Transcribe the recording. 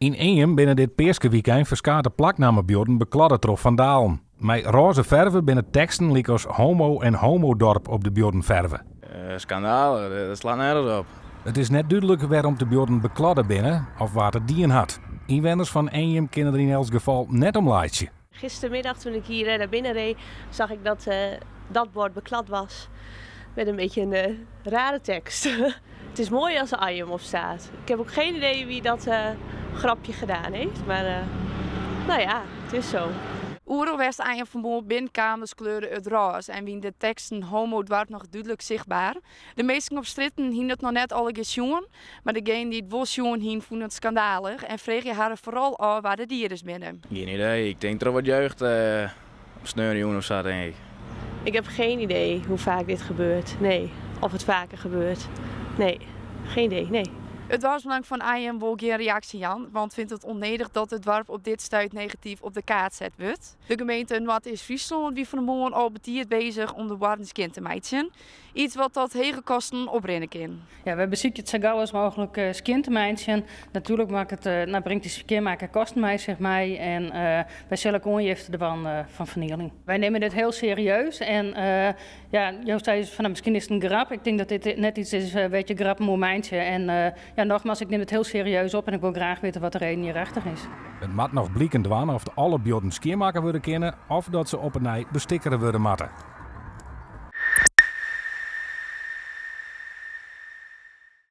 Yn Eanjum binne dit peaskewykein ferskate plaknammebuorden bekladde troch fandalen. Mei rôze ferve binne teksten lykas homo en homodorp op de buorden ferve. Skandalich, dat slacht nergens op. It is net dúdlik wêrom't de buorden bekladde binne of wa't it dien hat. Ynwenners fan Eanjum kinne der yn elts gefal net om laitsje. Gistermiddag toen ik hier naar binnen reed, zag ik dat dat bord beklad was met een beetje een rare tekst. Het is mooi als er Anjum op staat. Ik heb ook geen idee wie dat grapje gedaan heeft, maar nou ja, het is zo. Oeral wêr'tst Anjum fan 'e moarn binnenkaamst kleure it rôze en wiene de teksten homo-doarp noch dúdlik sichtber. De minsken op strjitten hiene it noch net allegear sjoen, mar degenen dy't it wol sjoen hiene fûnen it skandalich en freegje harren foaral ôf wa't de dieders binne. Gjin idee, ik tink troch wat jeugd op sneonjûn of sa tink ik. Ik heb geen idee hoe vaak dit gebeurt, nee. Of het vaker gebeurt, nee. Geen idee, nee. It doarpsbelang fan Anjum wol gjin reaksje jaan, want fynt it ûnnedich dat it doarp op dit stuit negatyf op de kaart set wurdt. De gemeente Noardeast-Fryslân wie fan 'e moarn al betiid bezich om de buorden skjin te meitsjen. Iets wat tot hege kosten oprinne kin. Ja, wy besykje it sa gau as mooglik skjin te meitsjen. Natuerlik makket, no, bringt dy skjinmakker kosten mei sich mei en wy sille ek oanjefte dwaan fan fernieling. Wy nimme dit hiel serieus en ja, jo sizze fan no, miskien is it in grap. Ik tink dat dit net iets is wêr't je grappen oer meitsje. En ja, nogmaals, ik nim it hiel serieus op en ik wol graach witte wat de reden hjirachter is. It moat noch bliken dwaan oft alle buorden skjinmakke wurde kinne of dat se op 'e nij bestikkere wurde moatte.